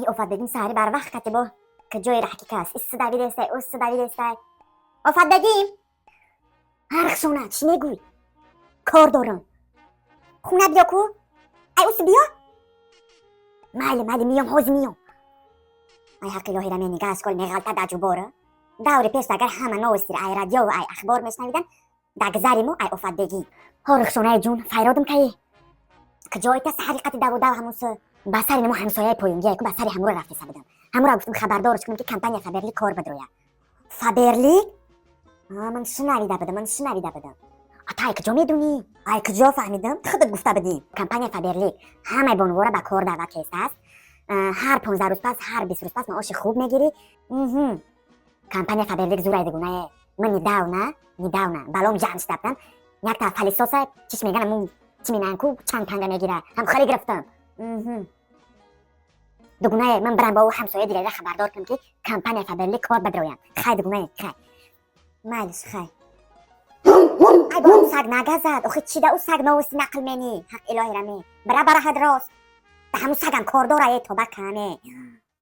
И Офатбегим саҳари барвақт кати бо куҷое раҳки кас исси давидестай, усси давидестай. Офатбегим, Рахшона, чӣ мегӯй? Кор дорам, хона биё ку. Ай, уси биё. Майли, майли, миём, ҳозир миём. Ай, ҳаққи илоҳира, менига ашкол меғалта дар ҷубора. Даври пеш агар ҳама новостира ай радиову ай ахбор мешнавидан, дагзари мо ай Офатбегим. Ҳо, Рухшонаи ҷун, файродум каи. Куҷоита саҳари қати давудав ҳамусу? Ба сари намо ҳамсояи поёнгия ку, ба сари ҳамура рафтеса будам. Ҳамура гуфтум, хабардорш кунем, ки компания Фаберлик кор бидроя. Фаберлик? Ман шунавида будам, ман шунавида будам. Ата, ай куҷо медунӣ? Ай куҷо фаҳмидам? Худат гуфта будӣ. Компания Фаберлик ҳамаи бонувора ба кор даъват кестааст. Ҳар 15 рӯз пас, ҳар 20 рӯз пас маоши хуб мегирӣ. Компания Фаберлик зурай, дигунае. Ман недавно балом ҷамъ шуда будам, якта пылесоса, чиш меган, аму чӣ менаан ку, чанд танга мегира, ҳам хеле гирифтам. Дугунае, ман барам, бо ӯ ҳамсоя дилера хабардор кунам, ки компания Фаберлик кор бидрояд. Хай, дугунае, хай, майлиш, хай. Ай, бо ӯ саг нагазад. Охи, чида ӯ саг новости нақл менӣ? Ҳақ илоҳираме, бира, бараҳад рост. Да ҳамун сагам кордора, е, тоба каме.